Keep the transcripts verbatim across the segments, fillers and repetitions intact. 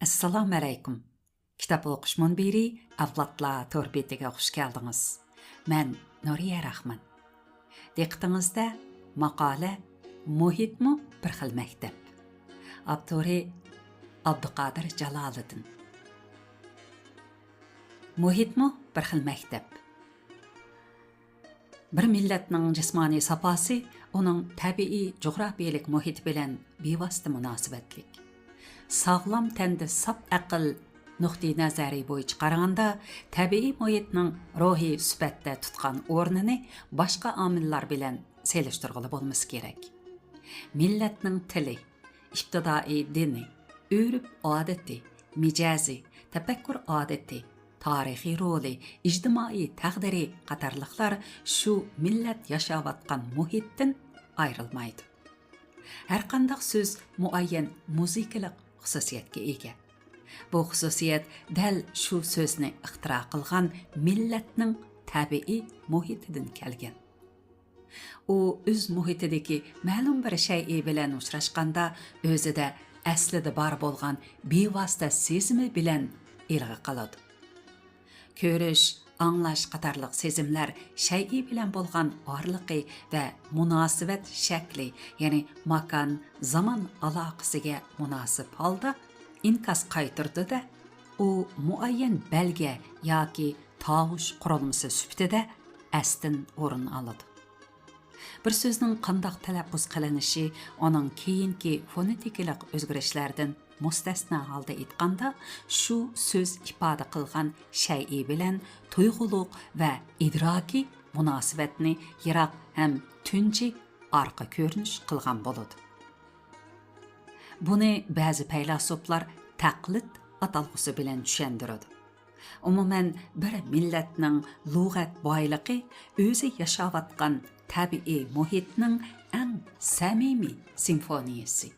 ئەسسالامۇئەلەيكۇم. كىتاب ئوقۇش مۇنبىرى ئەۋلادلار تور بېتىگە خۇش كەلدىڭىز. مەن نۇرىيە راخمان. دىققىتىڭىزدە ماقالە «مۇھىتمۇ بىر خىل مەكتەپ». ئاپتورى ئابدۇقادىر جالالىدىن. مۇھىتمۇ بىر خىل مەكتەپ. بىر مىللەتنىڭ جىسمانىي ساپاسى ئۇنىڭ تەبىئىي جۇغراپىيەلىك مۇھىتى بىلەن بىۋاسىتە مۇناسىۋەتلىك. ساغلام تەندە ساپ ئەقىل نۇقتىئىنەزەرى بويىچە قارىغاندا، تەبىئىي مۇھىتنىڭ روھىي سۈپەتتە تۇتقان ئورنىنى باشقا ئامىللار بىلەن سېلىشتۇرغىلى بولمىسا كېرەك. مىللەتنىڭ تىلى، ئىپتىدائىي دىنى، ئۆرپ-ئادىتى، مىجەزى، تەپەككۇر ئادىتى، تارىخىي رولى، ئىجتىمائىي تەقدىرى قاتارلىقلار شۇ مىللەت ياشاۋاتقان مۇھىتتىن ئايرىلمايدۇ. ھەرقانداق سۆز مۇئەييەن مۇزىكىلىق خۇسۇسىيەتكە ئىگە. بۇ خۇسۇسىيەت دەل شۇ سۆزنى ئىختىرا قىلغان مىللەتنىڭ تەبىئىي مۇھىتىدىن كەلگەن. ئۇ ئۆز مۇھىتىدىكى مەلۇم بىر شەيئى بىلەن ئۇچراشقاندا، ئۆزىدە ئەسلىدە بار بولغان بىۋاسىتە سېزىمى بىلەن ئىلغا قالىدۇ. كۆرۈش، ئاڭلاش قاتارلىق سېزىملەر شەيئى بىلەن بولغان ئارىلىقى ۋە مۇناسىۋەت شەكلى، يەنى ماكان، زامان ئالاقىسىگە مۇناسىپ ھالدا ئىنكاس قايتۇرىدۇ-دە، ئۇ مۇئەييەن بەلگە ياكى تاۋۇش قۇرۇلمىسى سۈپىتىدە ئەستىن ئورۇن ئالىدۇ. بىر سۆزنىڭ قانداق تەلەپپۇز قىلىنىشى ئۇنىڭ كېيىنكى فونېتىكىلىق ئۆزگىرىشلەردىن مۇستەسنا ھالدا ئېيتقاندا، شۇ سۆز ئىپادە قىلغان شەيئى بىلەن تۇيغۇلۇق ۋە ئىدراكىي مۇناسىۋەتنى يىراق ھەم تۇنجى ئارقا كۆرۈنۈش قىلغان بولىدۇ. بۇنى بەزى پەيلاسوپلار تەقلىد ئاتالغۇسى بىلەن چۈشەندۈرىدۇ. ئومۇمەن، بىر مىللەتنىڭ لۇغەت بايلىقى ئۆزى ياشاۋاتقان تەبىئىي مۇھىتنىڭ ئەڭ سەمىمىي سىمفونىيىسى.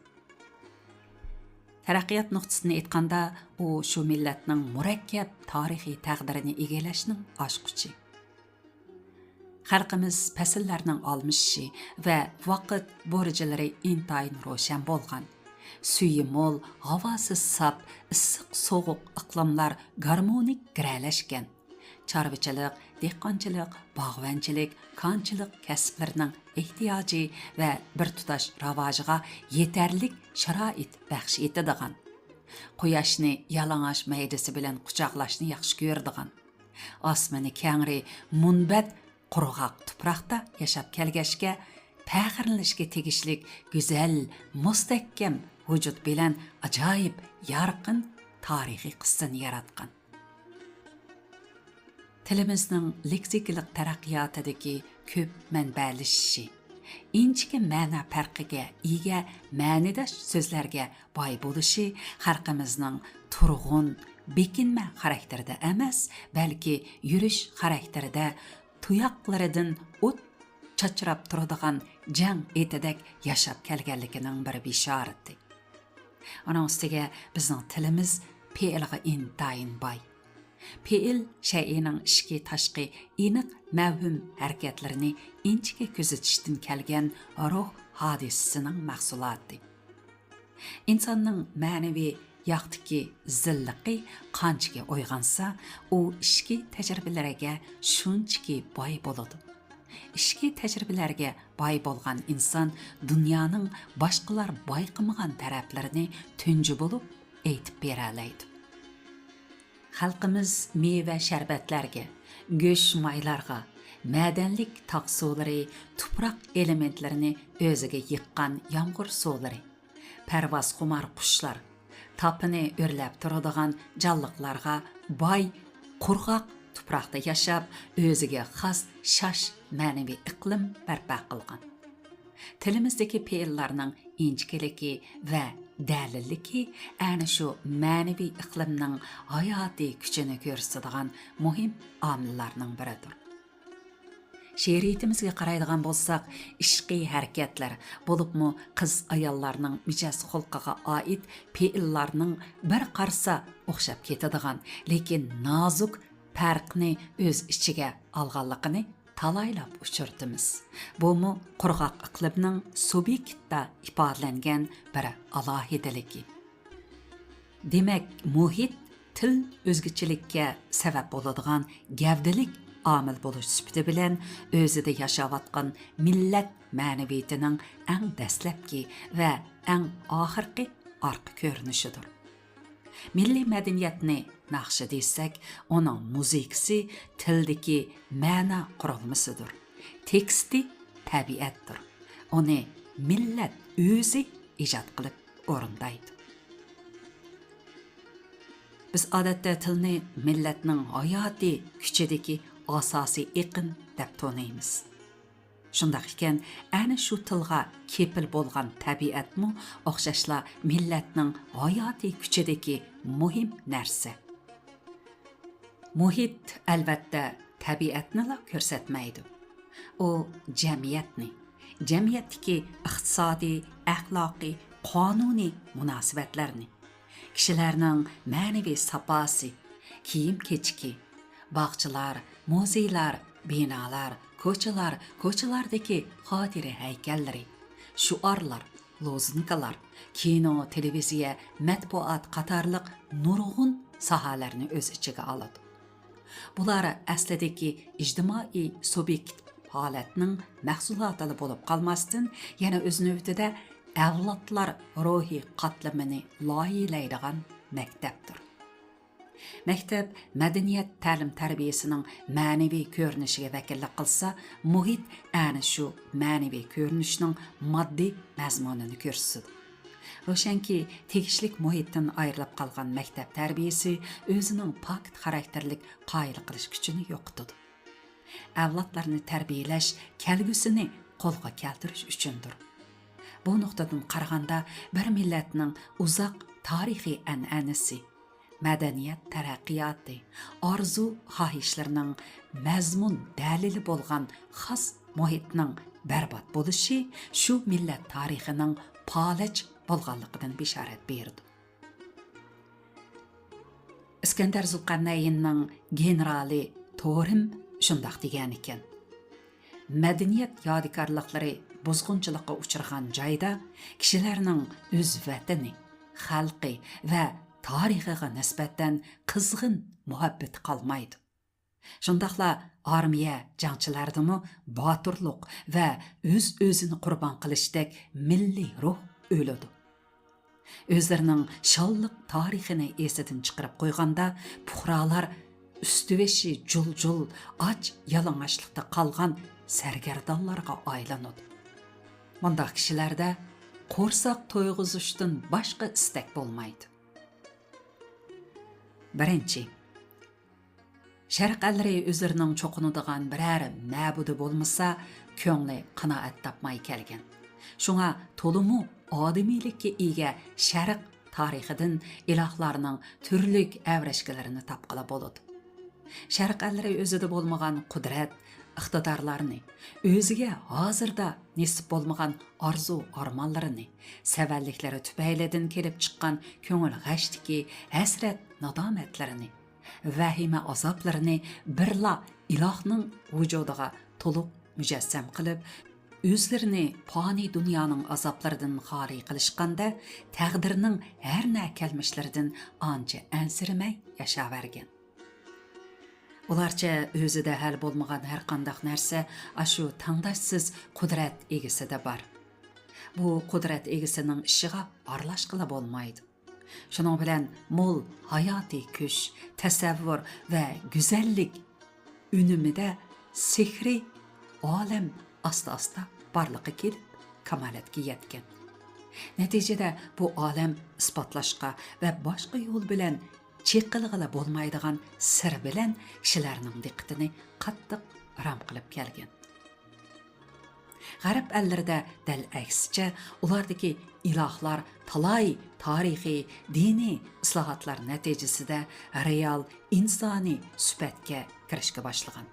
تەرەققىيات نۇقتىسىدىن ئېيتقاندا، ئۇ شۇ مىللەتنىڭ مۇرەككەپ تارىخىي تەقدىرىنى ئىگىلەشنىڭ ئاچقۇچى. خەلقىمىز پەسىللەرنىڭ ئالمىشىشى ۋە ۋاقىت بۇرجىلىرى ئىنتايىن روشەن بولغان، سۈيى مول، ھاۋاسى ساپ، ئىسسىق سوغۇق ئىقلىملار گارمونىك گىرەلەشكەن، چارۋىچىلىق، دېھقانچىلىق، باغۋەنچىلىك، كانچىلىق كەسىپلىرىنىڭ ئېھتىياجى ۋە بىر تۇتاش راۋاجىغا يېتەرلىك شارائىت بەخش ئېتىدىغان، قۇياشنى يالىڭاچ مەيدىسى بىلەن قۇچاقلاشنى ياخشى كۆرىدىغان، ئاسمىنى كەڭرى، مۇنبەت قۇرغاق تۇپراقتا ياشاپ كەلگەچكە، پەخىرلىنىشكە تېگىشلىك گۈزەل، مۇستەھكەم ۋۇجۇد بىلەن ئاجايىپ يارقىن تارىخىي قىسسىنى ياراتقان. تىلىمىزنىڭ لېكسىكىلىق تەرەققىياتىدىكى كۆپ مەنبەلىشىشى، ئىنچىكە مەنە پەرقىگە ئىگە مەنىداش سۆزلەرگە باي بولۇشى خەلقىمىزنىڭ تۇرغۇن، بېكىنمە خاراكتېرىدە ئەمەس، بەلكى يۈرۈش خاراكتېرىدە تۇياقلىرىدىن ئوت چاچراپ تۇرىدىغان جەڭ ئېتىدەك ياشاپ كەلگەنلىكىنىڭ بىر بېشارىتى. ئۇنىڭ ئۈستىگە بىزنىڭ تىلىمىز پېئىلغا ئىنتايىن باي. پېئىل شەيئىنىڭ ئىچكى تاشقى ئېنىق مەۋھۇم ھەرىكەتلىرىنى ئىنچىكە كۆزىتىشتىن كەلگەن روھ ھادىسىسىنىڭ مەھسۇلاتى. ئىنساننىڭ مەنىۋى ياقتىكى زىللىقى قانچىكى ئويغانسا، ئۇ ئىچكى تەجرىبىلەرگە شۇنچىكى باي بولىدۇ. ئىچكى تەجرىبىلەرگە باي بولغان ئىنسان دۇنيانىڭ باشقىلار بايقىمىغان تەرەپلىرىنى تۇنجى بولۇپ ئېيتىپ بېرەلەيدۇ. خەلقىمىز مېۋە شەربەتلەرگە، گۆش مايلارغا، مەدەنلىك تاغ سۇلىرى، تۇپراق ئېلېمېنتلىرىنى ئۆزىگە يىغقان يامغۇر سۇلىرى، پەرۋازخۇمار قۇشلار، تاپىنى ئۆرلەپ تۇرىدىغان جانلىقلارغا باي قۇرغاق تۇپراقتا ياشاپ، ئۆزىگە خاس شاش مەنىۋى ئىقلىم بەرپا قىلغان. تىلىمىزدىكى پېئىللارنىڭ ئىنچىكىلىكى ۋە دەلىللىكى ئەنە شۇ مەنىۋى ئىقلىمنىڭ ھاياتىي كۈچىنى كۆرسىتىدىغان مۇھىم ئامىللارنىڭ بىرىدۇر. شېئىرىيىتىمىزگە قارايدىغان بولساق، ئىشقىي ھەرىكەتلەر، بولۇپمۇ قىز-ئاياللارنىڭ مىجەز-خۇلقىغا ئائىت پېئىللارنىڭ بىر قارىسا ئوخشاپ كېتىدىغان، لېكىن نازۇك پەرقنى ئۆز ئىچىگە ئالغانلىقىنى تالايلاپ ئۇچرىتىمىز. بۇمۇ قۇرغاق ئىقلىمنىڭ سۇبيېكتتا ئىپادىلەنگەن بىر ئالاھىدىلىكى. دېمەك، مۇھىت تىل ئۆزگىچىلىككە سەۋەب بولىدىغان گەۋدىلىك ئامىل بولۇش سۈپىتى بىلەن ئۆزىدە ياشاۋاتقان مىللەت مەنىۋىيىتىنىڭ ئەڭ دەسلەپكى ۋە ئەڭ ئاخىرقى ئارقا كۆرۈنۈشىدۇر. مىللىي مەدەنىيەتنى ناخشا دېسەك، ئۇنىڭ مۇزىكىسى تىلدىكى مەنە قۇرۇلمىسىدۇر. تېكىستى تەبىئەتتۇر. ئۇنى مىللەت ئۆزى ئىجاد قىلىپ ئورۇندايدۇ. بىز ئادەتتە تىلنى مىللەتنىڭ ھاياتىي كۈچىدىكى ئاساسىي ئېقىن دەپ تونۇيمىز. شۇنداق ئىكەن، ئەنە شۇ تىلغا كېپىل بولغان تەبىئەتمۇ ئوخشاشلا مىللەتنىڭ ھاياتىي كۈچىدىكى مۇھىم نەرسە. مۇھىت، ئەلۋەتتە، تەبىئەتنىلا كۆرسەتمەيدۇ. ئۇ جەمئىيەتنى، جەمئىيەتتىكى ئىقتىسادىي، ئەخلاقىي، قانۇنىي مۇناسىۋەتلەرنى، كىشىلەرنىڭ مەنىۋى ساپاسى، كىيىم-كېچىكى، باغچىلار، مۇزېيلار، بىنالار، كوچىلار، كوچىلاردىكى خاتىرە ھەيكەللىرى، شوئارلار، لوزۇنكىلار، كىنو، تېلېۋىزىيە، مەتبۇئات قاتارلىق نۇرغۇن ساھەلەرنى ئۆز ئىچىگە ئالىدۇ. بۇلار ئەسلىدىكى ئىجتىمائىي سۇبيېكتىپ ھالەتنىڭ مەھسۇلاتىلا بولۇپ قالماستىن، يەنە ئۆز نۆۋىتىدە ئەۋلادلار روھىي قاتلىمىنى لايىھىلەيدىغان مەكتەپتۇر. مەكتەپ مەدەنىيەت تەلىم-تەربىيەسىنىڭ مەنىۋى كۆرۈنۈشىگە ۋەكىللىك قىلسا، مۇھىت ئەنە شۇ مەنىۋى كۆرۈنۈشنىڭ ماددىي مەزمۇنىنى كۆرسىتىدۇ. روشەنكى، تېگىشلىك مۇھىتتىن ئايرىلىپ قالغان مەكتەپ تەربىيەسى ئۆزىنىڭ پاكىت خاراكتېرلىك قايىل قىلىش كۈچىنى يوقىتىدۇ. ئەۋلادلارنى تەربىيەلەش كەلگۈسىنى قولغا كەلتۈرۈش ئۈچۈندۇر. بۇ نۇقتىدىن قارىغاندا، بىر مىللەتنىڭ ئۇزاق تارىخىي ئەنئەنىسى، مەدەنىيەت تەرەققىياتى، ئارزۇ-خاھىشلىرىنىڭ مەزمۇن دەلىلى بولغان خاس مۇھىتنىڭ بەربات بولۇشى شۇ مىللەت تارىخىنىڭ پالەچ بولغانلىقىدىن بېشارەت بېرىدۇ. ئىسكەندەر زۇلقەرنەيننىڭ گېنېرالى تورىم شۇنداق دېگەنىكەن: مەدەنىيەت يادىكارلىقلىرى بۇزغۇنچىلىققا ئۇچرىغان جايدا كىشىلەرنىڭ ئۆز ۋەتىنى، خەلقى ۋە تارىخىغا نىسبەتەن قىزغىن مۇھەببىتى قالمايدۇ. شۇنداقلا ئارمىيە جەڭچىلەردىمۇ باتۇرلۇق ۋە ئۆز-ئۆزىنى قۇربان قىلىشتەك مىللىي روھ ئۆلىدۇ. ئۆزلىرىنىڭ شانلىق تارىخىنى ئېسىدىن چىقىرىپ قويغاندا، پۇقرالار ئۈستى-بېشى جۇل-جۇل، ئاچ-يالىڭاچلىقتا قالغان سەرگەردانلارغا ئايلىنىدۇ. مۇنداق كىشىلەردە قورساق تويغۇزۇشتىن باشقا ئىستەك بولمايدۇ. بىرىنچى، شەرق ئەللىرى ئۆزلىرىنىڭ چوقۇنىدىغان بىرەر مەبۇدى بولمىسا، كۆڭلى قانائەت تاپماي كەلگەن. شۇڭا تولىمۇ ئادىمىيلىككە ئىگە شەرق تارىخىدىن ئىلاھلارنىڭ تۈرلۈك ئەۋرەشكىلىرىنى تاپقىلى بولىدۇ. شەرق ئەللىرى ئۆزىدە بولمىغان قۇدرەت، ئىقتىدارلارنى، ئۆزىگە ھازىردا نېسىپ بولمىغان ئارزۇ-ئارمانلىرىنى، سەۋەنلىكلىرى تۈپەيلىدىن كېلىپ چىققان كۆڭۈل غەشلىكى، ھەسرەت-نادامەتلىرىنى، ۋەھىمە-ئازابلىرىنى بىرلا ئىلاھنىڭ ۋۇجۇدىغا تولۇق مۇجەسسەم قىلىپ، ئۆزلىرىنى پانىي دۇنيانىڭ ئازابلىرىدىن خالىي قىلىشقاندا، تەقدىرنىڭ ھەر نە كەلمىشلىرىدىن ئانچە ئەنسىرىمەي ياشاۋەرگەن. ئۇلارچە ئۆزىدە ھەل بولمىغان ھەرقانداق نەرسە ئاشۇ تەڭداشسىز قۇدرەت ئىگىسىدە بار. بۇ قۇدرەت ئىگىسىنىڭ ئىشىغا ئارىلاشقىلى بولمايدۇ. شۇنىڭ بىلەن مول ھاياتىي كۈچ، تەسەۋۋۇر ۋە گۈزەللىك ئۈنۈمىدە سېھرىي ئالەم ئاستا-ئاستا بارلىققا كېلىپ، كامالەتكە يەتكەن. نەتىجىدە بۇ ئالەم ئىسپاتلاشقا ۋە باشقا يول بىلەن چېقىلغىلى بولمايدىغان سىر بىلەن كىشىلەرنىڭ دىققىتىنى قاتتىق رام قىلىپ كەلگەن. غەرب ئەللىرىدە دەل ئەكسىچە، ئۇلاردىكى ئىلاھلار تالاي تارىخىي، دىنىي ئىسلاھاتلار نەتىجىسىدە رېئال ئىنسانىي سۈپەتكە كىرىشكە باشلىغان.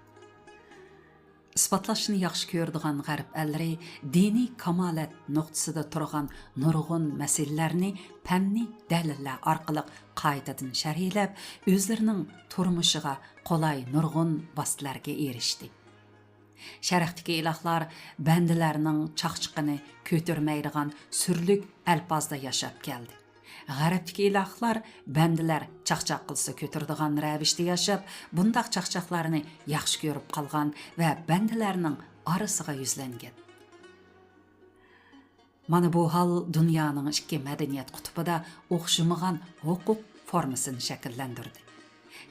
ئىسپاتلاشنى ياخشى كۆرىدىغان غەرب ئەللىرى دىنىي كامالەت نۇقتىسىدا تۇرغان نۇرغۇن مەسىلىلەرنى پەننىي دەلىللەر ئارقىلىق قايتىدىن شەرھلەپ، ئۆزلىرىنىڭ تۇرمۇشىغا قولاي نۇرغۇن ۋاسىتىلەرگە ئېرىشتى. شەرقتىكى ئىلاھلار بەندىلەرنىڭ چاقچىقىنى كۆتۈرمەيدىغان سۈرلۈك ئەلپازدا ياشاپ كەلدى. غەربتىكى ئىلاھلار بەندىلەر چاقچاق قىلسا كۆتۈرىدىغان رەۋىشتە ياشاپ، بۇنداق چاقچاقلارنى ياخشى كۆرۈپ قالغان ۋە بەندىلەرنىڭ ئارىسىغا يۈزلەنگەن. مانا بۇ ھال دۇنيانىڭ ئىككى مەدەنىيەت قۇتۇپىدا ئوخشىمىغان ھوقۇق فورمىسىنى شەكىللەندۈردى.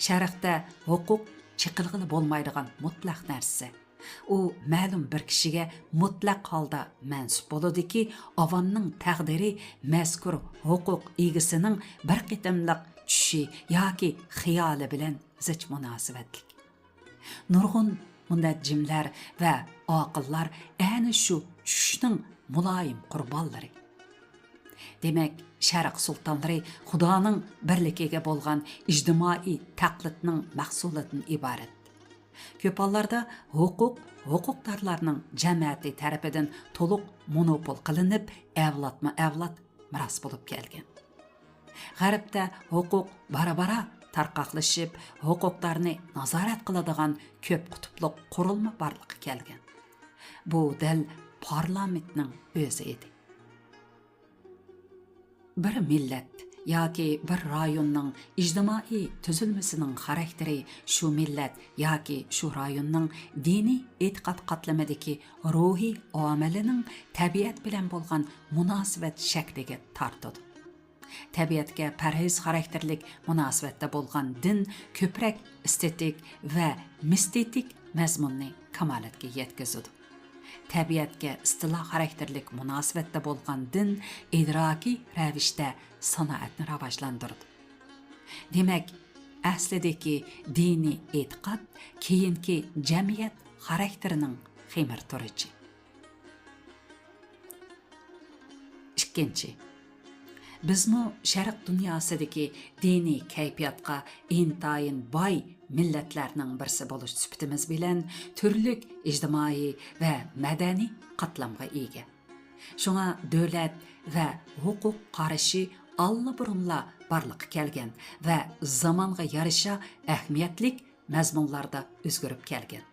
شەرقتە ھوقۇق چېقىلغىلى بولمايدىغان مۇتلەق نەرسە. ئۇ مەلۇم بىر كىشىگە مۇتلەق ھالدا مەنسۇپ بولىدۇكى، ئاۋامنىڭ تەقدىرى مەزكۇر ھوقۇق ئىگىسىنىڭ بىر قېتىملىق چۈشى ياكى خىيالى بىلەن زىچ مۇناسىۋەتلىك. نۇرغۇن مۇنەججىملەر ۋە ئاقىللار ئەنە شۇ چۈشنىڭ مۇلايىم قۇربانلىرى. دېمەك، شەرق سۇلتانلىرى خۇدانىڭ بىرلىكىگە بولغان ئىجتىمائىي تەقلىدنىڭ مەھسۇلىدىن ئىبارەت. كۆپ ھاللاردا ھوقۇق ھوقۇقدارلارنىڭ جەمەتى تەرىپىدىن تولۇق مونوپول قىلىنىپ، ئەۋلادمۇ ئەۋلاد مىراس بولۇپ كەلگەن. غەربتە ھوقۇق بارا-بارا تارقاقلىشىپ، ھوقۇقدارنى نازارەت قىلىدىغان كۆپ قۇتۇپلۇق قۇرۇلما بارلىققا كەلگەن. بۇ دەل پارلامېنتنىڭ ئۆزى ئىدى. بىر مىللەت ياكى بىر رايوننىڭ ئىجتىمائىي تۈزۈلمىسىنىڭ خاراكتېرى شۇ مىللەت ياكى شۇ رايوننىڭ دىنىي ئېتىقاد قاتلىمىدىكى روھىي ئامىلىنىڭ تەبىئەت بىلەن بولغان مۇناسىۋەت شەكلىگە تارتىدۇ. تەبىئەتكە پەرھىز خاراكتېرلىك مۇناسىۋەتتە بولغان دىن كۆپرەك ئېستېتىك ۋە مىستېتىك مەزمۇننى كامالەتكە يەتكۈزىدۇ. تەبىئەتكە ئىستىلا خاراكتېرلىك مۇناسىۋەتتە بولغان دىن ئىدراكىي رەۋىشتە سانائەتنى راۋاجلاندۇرىدۇ. دېمەك، ئەسلىدىكى دىنىي ئېتىقاد كېيىنكى جەمئىيەت خاراكتېرىنىڭ خېمىرتۇرۇچى. ئىككىنچى، بىزمۇ شەرق دۇنياسىدىكى دىنىي كەيپىياتقا ئىنتايىن باي مىللەتلەرنىڭ بىرسى بولۇش سۈپىتىمىز بىلەن تۈرلۈك ئىجتىمائىي ۋە مەدەنىي قاتلامغا ئىگە. شۇڭا دۆلەت ۋە ھوقۇق قارىشى ئاللىبۇرۇنلا بارلىققا كەلگەن ۋە زامانغا يارىشا ئەھمىيەتلىك مەزمۇنلاردا ئۆزگىرىپ كەلگەن.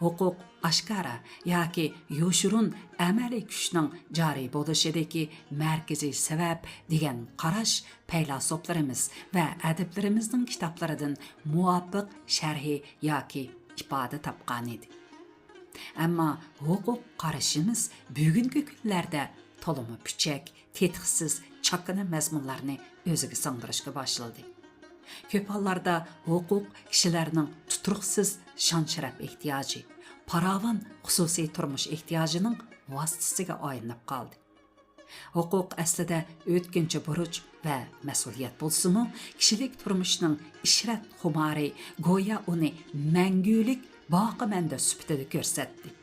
ھوقۇق ئاشكارا ياكى يوشۇرۇن ئەمەلىي كۈچنىڭ جارى بولۇشىدىكى مەركىزىي سەۋەب دېگەن قاراش پەيلاسوپلىرىمىز ۋە ئەدىبلىرىمىزنىڭ كىتابلىرىدىن مۇۋاپىق شەرھى ياكى ئىپادە تاپقانىدى. ئەمما ھوقۇق قارىشىمىز بۈگۈنكى كۈنلەردە تولىمۇ پۈچەك، تېتىقسىز، چاكىنا مەزمۇنلارنى ئۆزىگە سىڭدۈرۈشكە باشلىدى. كۆپ ھاللاردا ھوقۇق كىشىلەرنىڭ تۇتۇقسىز شان-شەرەپ ئېھتىياجى، پاراۋان خۇسۇسىي تۇرمۇش ئېھتىياجىنىڭ ۋاسىتىسىگە ئايلىنىپ قالدى. ھوقۇق ئەسلىدە ئۆتكۈنچى بۇرچ ۋە مەسئۇلىيەت بولسىمۇ، كىشىلىك تۇرمۇشنىڭ ئىشرەت خۇمارى گويا ئۇنى مەڭگۈلۈك باقىمەندە سۈپىتىدە كۆرسەتتى.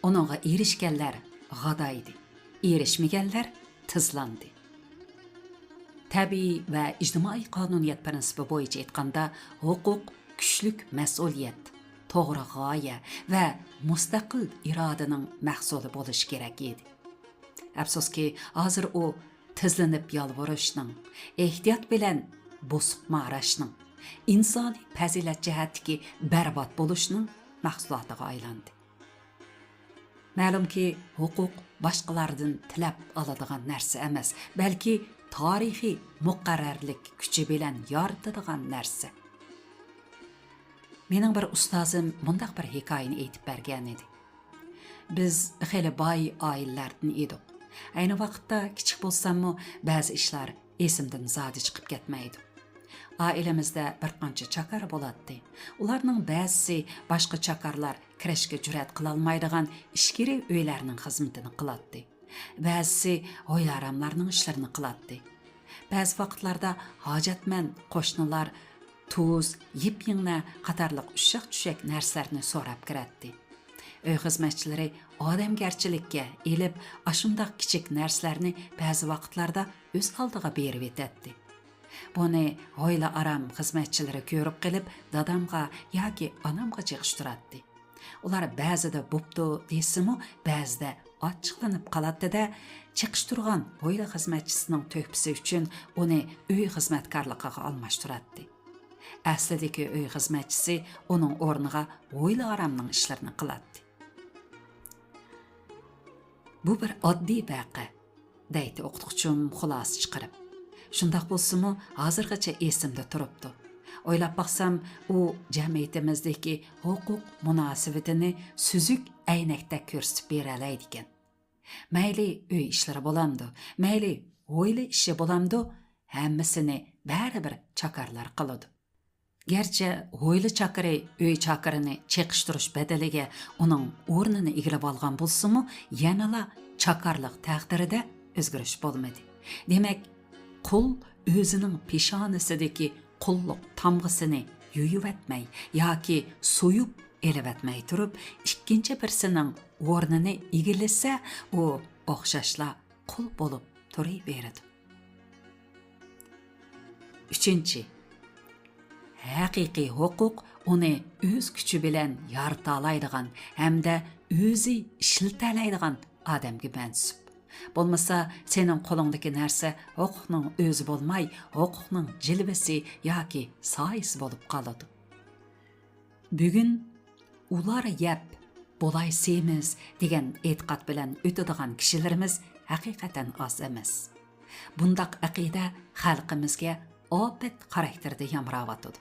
ئۇنىڭغا ئېرىشكەنلەر غادايدى، ئېرىشمىگەنلەر تىزلاندى. تەبىئىي ۋە ئىجتىمائىي قانۇنىيەت پىرىنسىپى بويىچە ئېيتقاندا، ھوقۇق كۈچلۈك مەسئۇلىيەت، توغرا غايە ۋە مۇستەقىل ئىرادىنىڭ مەھسۇلى بولۇشى كېرەك ئىدى. ئەپسۇسكى، ھازىر ئۇ تىزلىنىپ يالۋۇرۇشنىڭ، ئېھتىيات بىلەن بوسۇپ ماراشنىڭ، ئىنسانىي پەزىلەت جەھەتتىكى بەربات بولۇشنىڭ مەھسۇلاتىغا ئايلاندى. مەلۇمكى، ھوقۇق باشقىلاردىن تىلەپ ئالىدىغان نەرسە ئەمەس، بەلكى تارىخىي مۇقەررەرلىك كۈچى بىلەن يارىتىدىغان نەرسە. مېنىڭ بىر ئۇستازىم مۇنداق بىر ھېكايىنى ئېيتىپ بەرگەنىدى. بىز خېلى باي ئائىلىلەردىن ئىدۇق. ئەينى ۋاقىتتا كىچىك بولساممۇ، بەزى ئىشلار ئېسىمدىن زادى چىقىپ كەتمەيدۇ. ئائىلىمىزدە بىر قانچە چاكار بولاتتى. ئۇلارنىڭ بەزىسى باشقا چاكارلار كىرىشكە جۈرئەت قىلالمايدىغان ئىچكىرى ئۆيلەرنىڭ خىزمىتىنى قىلاتتى. بەزىسى ھويلا-ھاراملارنىڭ ئىشلىرىنى قىلاتتى. بەزى ۋاقىتلاردا ھاجەتمەن قوشنىلار تۇز، يىپ-يىڭنە قاتارلىق ئۇششاق-چۈششەك نەرسىلەرنى سوراپ كىرەتتى. ئۆي خىزمەتچىلىرى ئادەمگەرچىلىككە ئېلىپ، ئاشۇنداق كىچىك نەرسىلەرنى بەزى ۋاقىتلاردا ئۆز ئالدىغا بېرىۋېتەتتى. بۇنى ھويلا-ھارام خىزمەتچىلىرى كۆرۈپ قېلىپ، دادامغا ياكى ئانامغا جىقىشتۇراتتى. ئۇلار بەزىدە بوپتۇ دېسىمۇ، بەزىدە ئاچچىقلىنىپ قالاتتى-دە، چىقىشتۇرغان ھويلا خىزمەتچىسىنىڭ تۆھپىسى ئۈچۈن ئۇنى ئۆي خىزمەتكارلىقىغا ئالماشتۇراتتى. ئەسلىدىكى ئۆي خىزمەتچىسى ئۇنىڭ ئورنىغا ھويلا-ھارامنىڭ ئىشلىرىنى قىلاتتى. بۇ بىر ئاددىي ۋەقە، دەيتتى ئوقۇتقۇچىم خۇلاسە چىقىرىپ. شۇنداق بولسىمۇ، ھازىرغىچە ئېسىمدە تۇرۇپتۇ. ئويلاپ باقسام، ئۇ جەمئىيىتىمىزدىكى ھوقۇق مۇناسىۋىتىنى سۈزۈك ئەينەكتەك كۆرسىتىپ بېرەلەيدىكەن. مەيلى ئۆي ئىشلىرى بولامدۇ، مەيلى ھويلا ئىشى بولامدۇ، ھەممىسىنى بەرىبىر چاكارلار قىلىدۇ. گەرچە ھويلا چاكىرى ئۆي چاكىرىنى چېقىشتۇرۇش بەدىلىگە ئۇنىڭ ئورنىنى ئىگىلىۋالغان بولسىمۇ، يەنىلا چاكارلىق تەقدىرىدە ئۆزگىرىش بولمىدى. دېمەك، قۇل ئۆزىنىڭ پېشانىسىدىكى قۇللۇق تامغىسىنى يۇيۇۋەتمەي ياكى سويۇپ ئېلىۋەتمەي تۇرۇپ، ئىككىنچى بىرسىنىڭ ئورنىنى ئىگىلىسە، ئۇ ئوخشاشلا قۇل بولۇپ تۇرۇۋېرىدۇ. ئۈچىنچى، ھەقىقىي ھوقۇق ئۇنى ئۆز كۈچى بىلەن يارىتالايدىغان ھەمدە ئۆزى ئىشلىتەلەيدىغان ئادەمگە مەنسۇپ. بولمىسا، سېنىڭ قولۇڭدىكى نەرسە ھوقۇقنىڭ ئۆزى بولماي، ھوقۇقنىڭ جىلۋىسى ياكى سايىسى بولۇپ قالىدۇ. بۈگۈن ئۇلار يەپ، بۇلاي سېمىز دېگەن ئېتىقاد بىلەن ئۆتىدىغان كىشىلىرىمىز ھەقىقەتەن ئاز ئەمەس. بۇنداق ئەقىدە خەلقىمىزگە ئاپەت خاراكتېرىدە يامراۋاتىدۇ.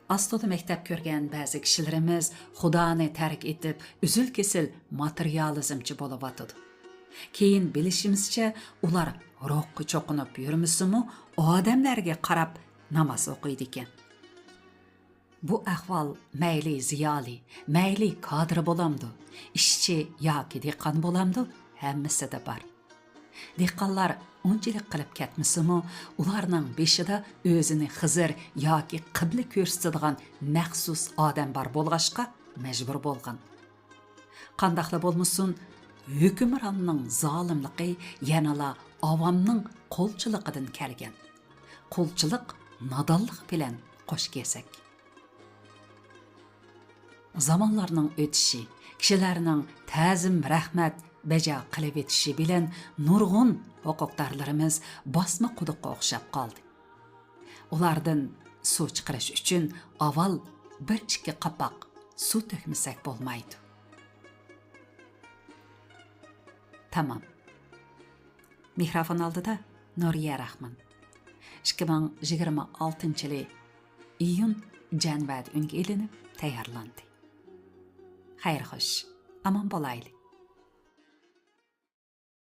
ئاز-تولا مەكتەپ كۆرگەن بەزى كىشىلىرىمىز خۇدانى تەرك ئېتىپ، ئۈزۈل-كېسىل ماتېرىيالىزمچى بولۇۋاتىدۇ. كېيىن بىلىشىمىزچە، ئۇلار روھقا چوقۇنۇپ يۈرمىسىمۇ، ئادەملەرگە قاراپ ناماز ئوقۇيدىكەن. بۇ ئەھۋال مەيلى زىيالىي، مەيلى كادىر بولامدۇ، ئىشچى ياكى دېھقان بولامدۇ، ھەممىسىدە بار. دېھقانلار ئۇنچىلىك قىلىپ كەتمىسىمۇ، ئۇلارنىڭ بېشىدا ئۆزىنى خىزىر ياكى قىبلە كۆرسىتىدىغان مەخسۇس ئادەم بار بولغاچقا، مەجبۇر بولغان. قانداقلا بولمىسۇن، ھۆكۈمراننىڭ زالىملىقى يەنىلا ئاۋامنىڭ قۇلچىلىقىدىن كەلگەن. قۇلچىلىق نادانلىق بىلەن قوش كېسەك. زامانلارنىڭ ئۆتۈشى، كىشىلەرنىڭ تەزىم رەھمەت بەجا قىلىۋېتىشى بىلەن نۇرغۇن ھوقۇقدارلىرىمىز باسما قۇدۇققا ئوخشاپ قالدى. ئۇلاردىن سۇ چىقىرىش ئۈچۈن ئاۋۋال بىر ئىككى قاپاق سۇ تۆكمىسەك بولمايدۇ. تامام. مىكروفون ئالدىدا نۇرىيە راخمان. ئىككى مىڭ يىگىرمە ئالتىنچى يىلى ئىيۇن جەنۋەدە ئۈنگە ئېلىنىپ تەييارلاندى. خەير خوش، ئامان بولايلى.